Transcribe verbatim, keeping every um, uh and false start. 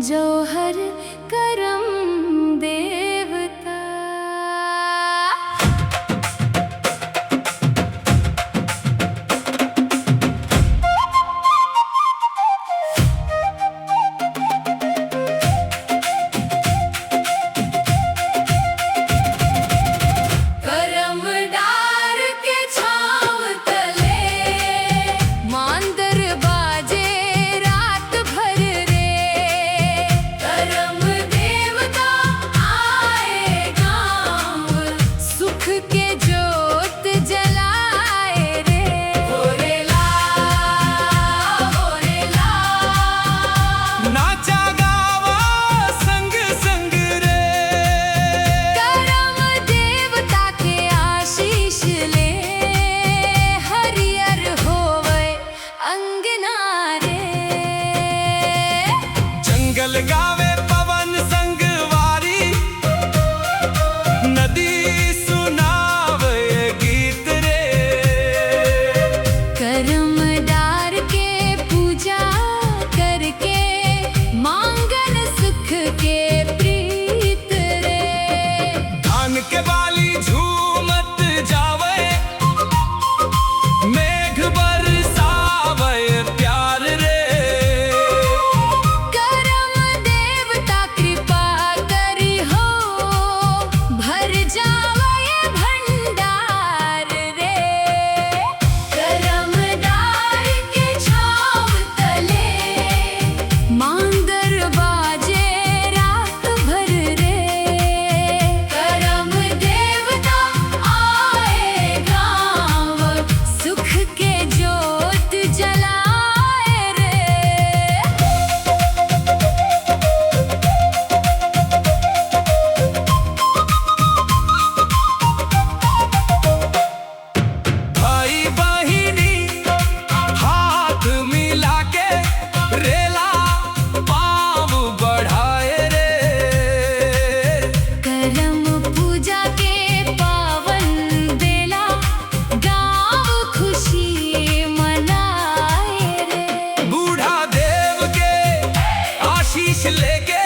जोहर करम देवता। करम डार के छांव तले मांदर बाजे रात भर रे। करम देवता आए गांव, सुख के जोत जलाए रे। होरेला, होरेला। नाचा गावा संग संग रे। करम देवता के आशीष ले, हरियर होवे अंगना रे। जंगल गावे पवन संगवारी, नदी सुनावे गीत रे। करम डार के पूजा करके, मांगन सुख के प्रीत रे। धान के बाली झूमत जावे, मेघ बरसावे प्यार रे। करम देवता कृपा करी हो, भर जावे भंडार रे। करम डार के छांव तले मांदर बाजे रात भर रे। करम देवता आए गांव, सुख के जोत जलाए रे। भाई बहिनी हाथ मिला के रेला पांव बढ़ाए रे। करम पूजा के पावन बेला गांव खुशी मनाए रे। बूढ़ा देव के आशीष लेके